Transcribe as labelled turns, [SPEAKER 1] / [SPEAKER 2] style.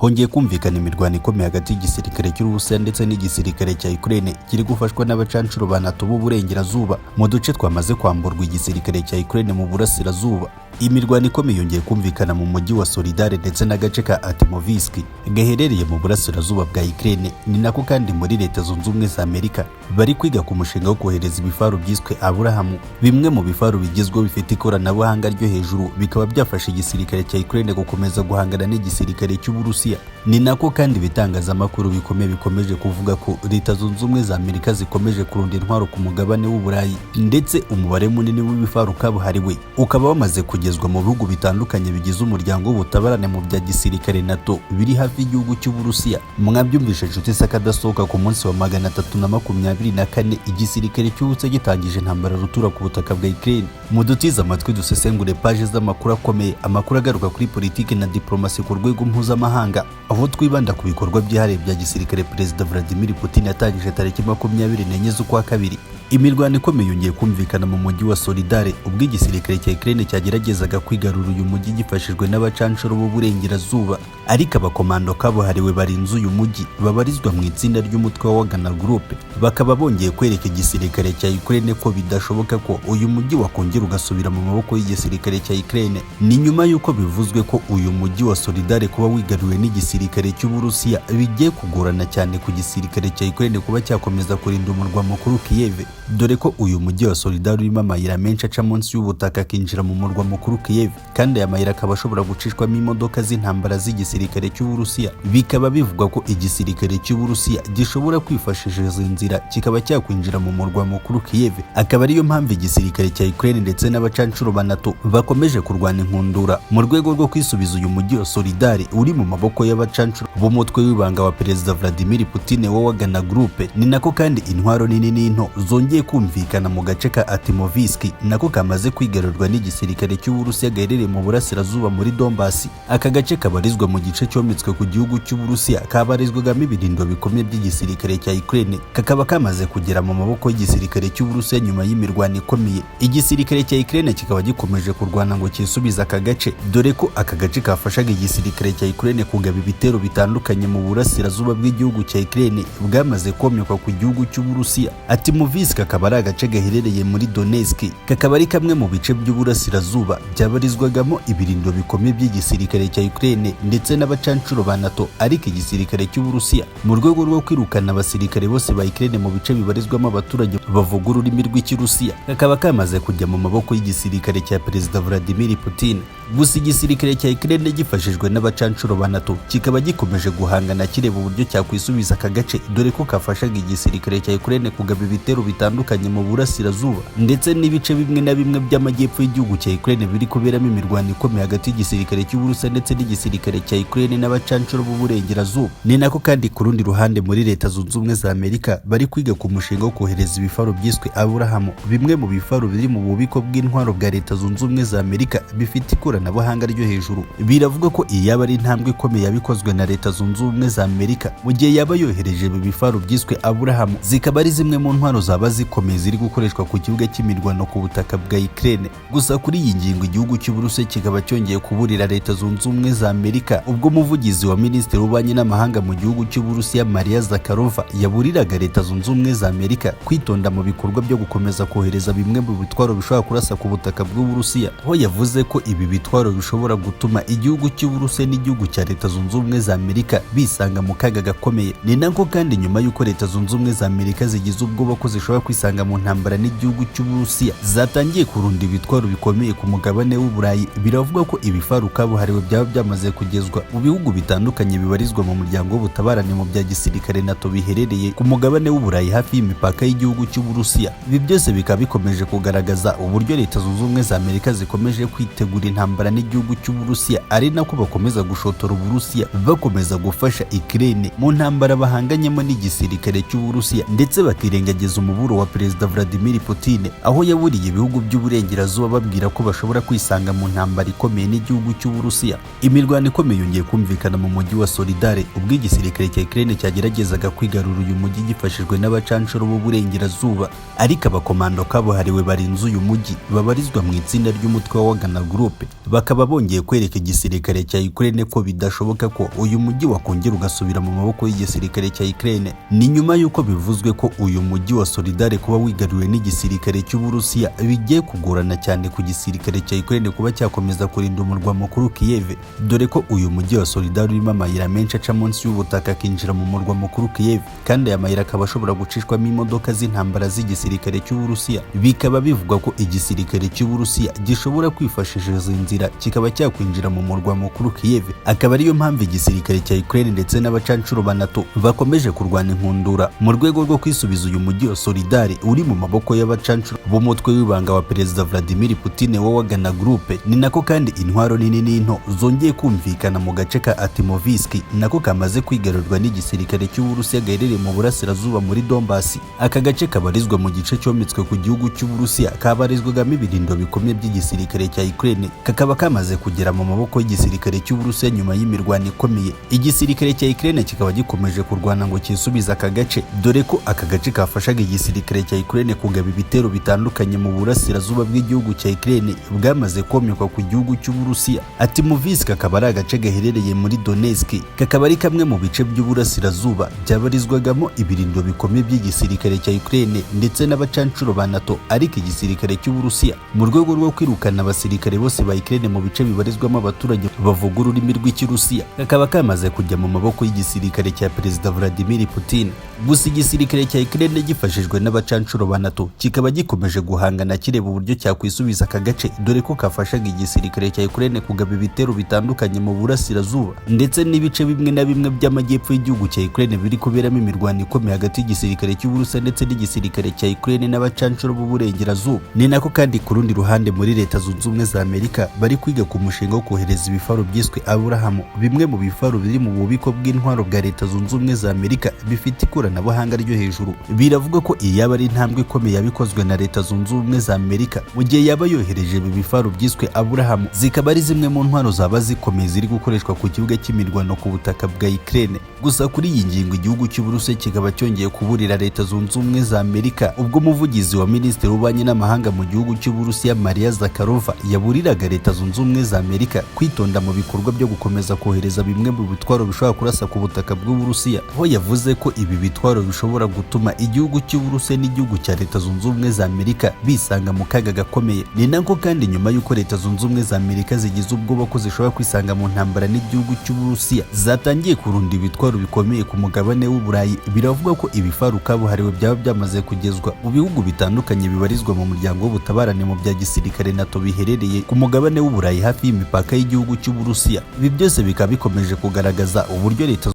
[SPEAKER 1] Hongeye kumvikana imirwano ikomeye hagati y'igisirikare cy'Uburusiya ndetse n'igisirikare cya Ukraine kiri gufashwa n'abacanshuro ba NATO b'Uburengerazuba mu duce twamaze kwamburwa igisirikare cya Ukraine mu burasirazuba. Imirwano ikomeye yongeye kumvikana mu mujyi wa Solidar ndetse n'agace ka Artemovsk gaherereye mu burasirazuba bwa Ukraine. Ni nako kandi muri Leta Zunze Ubumwe za Amerika bari kwiga ku mushinga wo kohereza ibifaru byiswe Aburahamu, bimwe mu bifaru bigezweho bifite ikoranabuhanga ryo hejuru, bikaba byafasha igisirikare cya Ukraine gukomeza guhangana n'igisirikare cy'Uburusiya. Ni nako kandi ibitangazamakuru bikomeye bikomeje kuvuga ko Leta Zunze Ubumwe za Amerika zikomeje kurunda intwaro ku mugabane w'Uburayi, ndetse umubare munini w'ibifaru kabuhariwe ukaba wamaze kugezwa mu bihugu bitandukanye bigize umuryango w'ubutabarane mu bya gisirikare NATO biri hafi y'igihugu cy'Uburusiya. Mwabyumvishe inshuti z'akadasohoka, ku munsi wa 324 igisirikare cy'Uburusiya gitangije intambara rutura ku butaka bwa Ukraine. Mudutize amatwi dusesengure paje z'amakuru akomeye, amakuru agaruka kuri politiki na diplomasi ku rwego mpuzamahanga, aho twibanda ku bikorwa byihariye bya gisirikare Perezida Vladimir Putin yatangije tariki 24 z'ukwa kabiri. Imirwano ikomeye yongeye kumvikana mu mujyi wa Solidar ubwo igisirikare cya Ukraine cyageragezaga kwigarura uyu mujyi gifashijwe n'abacanshuro b'Uburengerazuba, ariko abakomando kabuhariwe barinze uyu mujyi babarizwa mu itsinda ry'umutwe wa Wagner Group bakaba bongeye kwereka igisirikare cya Ukraine ko bidashoboka ko uyu mujyi wakongera ugasubira mu maboko y'igisirikare cya Ukraine. Ni nyuma y'uko bivuzwe ko uyu mujyi wa Solidar kuba wigaruriwe n'igisirikare cy'Uburusiya bigiye kugorana cyane ku gisirikare cya Ukraine kuba cyakomeza kurinda umurwa mukuru Kiev, dore ko uyu mujyi wa Solidar urimo amayira menshi aca munsi y'ubutaka akinjira mu murwa mukuru Kiev, kandi aya mayira akaba ashobora gucishwamo imodoka z'intambara z'igisirikare cy'Uburusiya. Bikaba bivugwa ko igisirikare cy'Uburusiya gishobora kwifashisha izi nzira kikaba cyakwinjira mu murwa mukuru Kiev, akaba ariyo mpamvu igisirikare cya Ukraine ndetse n'abacanshuro ba NATO bakomeje kurwana inkundura mu rwego rwo kwisubiza uyu mujyi wa Solidar uri mu maboko y'abacanshuro b'umutwe w'ibanga wa Perezida Vladimir Putin wa Wagner Group. Ni nako kandi intwaro nini n'into zongeye kumvikana mu gace ka Artemovsk, nako kamaze kwigarurwa n'igisirikare cy'Uburusiya, gaherereye mu burasirazuba muri Donbass. Aka gace kabarizwa mu gice cyometswe ku gihugu cy'Uburusiya kabarizwagamo ibirindo bikomeye by'igisirikare cya Ukraine, kakaba kamaze kugera mu maboko y'igisirikare cy'Uburusiya nyuma y'imirwano ikomeye. Igisirikare cya Ukraine kikaba gikomeje kurwana ngo cyisubize aka gace, dore ko aka gace kafashaga igisirikare cya Ukraine kugaba ibitero bitandukanye mu burasirazuba bw'igihugu cya Ukraine bwamaze komekwa ku gihugu cy'Uburusiya. Artemovsk kakaba ari agace gaherereye muri Donetsk, kakaba ari kamwe mu bice by'uburasirazuba byabarizwagamo ibirindo bikomeye by'igisirikare cya Ukraine ndetse n'abacanshuro ba NATO, ariko igisirikare cy'Uburusiya mu rwego rwo kwirukana abasirikare bose ba Ukraine mu bice bibarizwamo abaturage bavuga ururimi rw'Ikirusiya, kakaba kamaze kujya mu maboko y'igisirikare cya Perezida Vladimir Putin. Gusa igisirikare cya Ukraine gifashijwe n'abacanshuro ba NATO kikaba gikomeje guhangana kireba uburyo cyakwisubiza aka gace, dore ko kafashaga igisirikare cya Ukraine kugaba ibitero bitandukanye mu burasirazuba ndetse n'ibice bimwe na bimwe by'amajyepfo y'igihugu cya Ukraine biri kuberamo imirwano ikomeye hagati y'igisirikare cy'Uburusiya ndetse n'igisirikare cya Ukraine n'abacanshuro b'Uburengerazuba. Ni nako kandi ku rundi ruhande muri Leta Zunze Ubumwe za Amerika bari kwiga ku mushinga wo kohereza ibifaru byiswe Aburahamu, bimwe mu bifaru biri mu bubiko bw'intwaro bwa Leta Zunze Ubumwe za Amerika bifite ikoranabuhanga ryo hejuru. Biravuga ko iyi yaba ari intambwe ikomeye yabikozwe na Leta Zunze Ubumwe za Amerika mu gihe yaba yohereje ibi bifaru byiswe Aburahamu, zikaba ari zimwe mu ntwaro zaba zikomeye ziri gukoreshwa ku kibuga cy'imirwano ku butaka bwa Ukraine. Gusa kuri iyi ngingo igihugu cy'Uburusiya kikaba cyongeye kuburira Leta Zunze Ubumwe za Amerika, ubwo umuvugizi wa Minisitiri w'Ububanyi n'Amahanga mu gihugu cy'Uburusiya, Maria Zakharova, yaburiraga Leta Zunze Ubumwe za Amerika kwitonda mu bikorwa byo gukomeza kohereza bimwe mu bitwaro bishobora kurasa ku butaka bw'Uburusiya, aho yavuze ko ibi bitwaro bishobora gutuma igihugu cy'Uburusiya n'igihugu cya Leta Zunze Ubumwe za Amerika bisanga mu kaga gakomeye. Ni nako kandi nyuma y'uko Leta Zunze Ubumwe za Amerika zigize ubwoba ko zishobora kwisanga mu ntambara n'igihugu cy'Uburusiya, zatangiye kurunda ibitwaro bikomeye ku mugabane w'Uburayi. Biravuga ko ibifaru kabuhariwe byaba byamaze kugezwa mu bihugu bitandukanye bibarizwa mu muryango w'ubutabarane mu bya gisirikare NATO biherereye ku mugabane w'Uburayi hafi y'imipaka y'igihugu cy'Uburusiya. Ibi byose bikaba bikomeje kugaragaza uburyo Leta Zunze Ubumwe za Amerika zikomeje kwitegura intambara n'igihugu cy'Uburusiya, ari nako bakomeza gushotora Uburusiya, bakomeza gufasha Ukraine mu ntambara bahanganyemo n'igisirikare cy'Uburusiya, ndetse bakirengagiza umuburo wa Perezida Vladimir Putin, aho yaburiye ibihugu by'Uburengerazuba babwira ko bashobora kwisanga mu ntambara ikomeye n'igihugu cy'Uburusiya. Imirwano ikomeye yongeye kumvikana mu mujyi wa Solidar ubwo igisirikare cya Ukraine cyageragezaga kwigarura uyu mujyi gifashijwe n'abacanshuro b'Uburengerazuba, ariko abakomando kabuhariwe barinze uyu mujyi babarizwa mu itsinda ry'umutwe wa Wagner Group Bakaba bongeye kwereka igisirikare cya Ukraine ko bidashoboka ko uyu mujyi wakongera ugasubira mu maboko y'igisirikare cya Ukraine. Ni nyuma y'uko bivuzwe ko uyu mujyi wa Solidar kuba wigaruriwe n'igisirikare cy'Uburusiya bigiye kugorana cyane ku gisirikare cya Ukraine kuba cyakomeza kurinda umurwa mukuru Kiev, dore ko uyu mujyi wa Solidar urimo amayira menshi aca munsi y'ubutaka akinjira mu murwa mukuru Kiev, kandi aya mayira akaba ashobora gucishwamo imodoka z'intambara z'igisirikare cy'Uburusiya. Bikaba bivugwa ko igisirikare cy'Uburusiya gishobora kwifashisha izi nzira kikaba cyakwinjira mu murwa mukuru Kiev, akaba ariyo mpamvu igisirikare cya Ukraine ndetse n'abacancuro ba NATO bakomeje kurwana inkundura mu rwego rwo kwisubiza uyu mujyi wa Solidar uri mu maboko y'abacancuro b'umutwe w'ibanga wa Perezida Vladimir Putin wa Wagner Group. Ni nako kandi intwaro nini n'into zongeye kumvikana mu gace ka Artyomovsk, nako kamaze kwigarurwa n'igisirikare cy'Uburusiya gaherereye mu burasirazuba muri Donbass. Aka gace kabarizwa mu gice cyometswe ku gihugu cy'Uburusiya kabarizwagamo ibirindo bikomeye by'igisirikare cya Ukraine, kakaba kamaze kugera mu maboko y'igisirikare cy'Uburusiya nyuma y'imirwano ikomeye. Igisirikare cya Ukraine kikaba gikomeje kurwana ngo cyisubize aka gace, dore ko aka gace kafashaga igisirikare cya Ukraine kugaba ibitero bitandukanye mu burasirazuba bw'igihugu cya Ukraine bwamaze komekwa ku gihugu cy'Uburusiya. Artyomovsk akaba ari agace gaherereye muri Donetsk, kakaba ari kamwe mu bice by'uburasirazuba byabarizwagamo ibirindo bikomeye by'igisirikare cya Ukraine ndetse n'abacancuro ba NATO, ariko igisirikare cy'Uburusiya mu rwego rwo kwirukana abasirikare bose ba Ukraine mu bice bibarizwamo abaturage bavuga ururimi rw'Ikirusiya, kakaba kamaze kujya mu maboko y'igisirikare cya Perezida Vladimir Putin. Gusa igisirikare cya Ukraine gifashijwe n'abacancuro ba NATO kikaba gikomeje guhangana kireba uburyo cyakwisubiza aka gace, dore ko kafashaga igisirikare cya Ukraine kugaba ibitero bitandukanye mu burasirazuba ndetse n'ibice bimwe na bimwe by'amajyepfo y'igihugu cya Ukraine biri kuberamo imirwano ikomeye hagati y'igisirikare cy'Uburusiya ndetse n'igisirikare cya Ukraine n'abacancuro b'uburengerazuba. Ni nako kandi ku rundi ruhande muri Leta Zunze Ubumwe za Amerika bari kwiga ku mushinga wo kohereza ibifaru byiswe Abraham, bimwe mu bifaru biri mu bubiko bw'intwaro bwa Leta Zunze Ubumwe za Amerika bifite ikoranabuhanga ryo hejuru. Biravuga ko iyi yaba ari intambwe ikomeye yabikozwe na Leta Zunze Ubumwe za Amerika mu gihe yaba yohereje ibi bifaru byiswe Abraham, zikaba ari zimwe mu ntwaro zaba zikomeye ziri gukoreshwa ku kibuga cy'imirwano ku butaka bwa Ukraine. Gusa kuri iyi ngingo igihugu cy'Uburusiya kikaba cyongeye kuburira Leta Zunze Ubumwe za Amerika, ubwo umuvugizi wa Minisitiri w'Ububanyi n'Amahanga mu gihugu cy'Uburusiya Maria Zakharova yaburiraga Leta Zunze Ubumwe za Amerika kwitonda mu bikorwa byo gukomeza kohereza bimwe mu bitwaro bishobora kurasa ku butaka bw'Uburusiya, aho yavuze ko ibi bitwaro bishobora gutuma igihugu cy'Uburusiya n'igihugu cya Leta Zunze Ubumwe za Amerika bisanga mu kaga gakomeye. Ni nako kandi nyuma y'uko Leta Zunze Ubumwe za Amerika zigize ubwoba ko zishobora kwisanga mu ntambara n'igihugu cy'Uburusiya, zatangiye kurunda ibitwaro bikomeye ku mugabane w'Uburayi. Biravuga ko ibifaru kabuhariwe byaba byamaze kugezwa mu bihugu bitandukanye bibarizwa mu muryango w'ubutabarane mu bya gisirikare NATO biherereye ku mugabane w'Uburayi hafi y'imipaka y'igihugu cy'Uburusiya. Ibi byose bikaba bikomeje kugaragaza uburyo Leta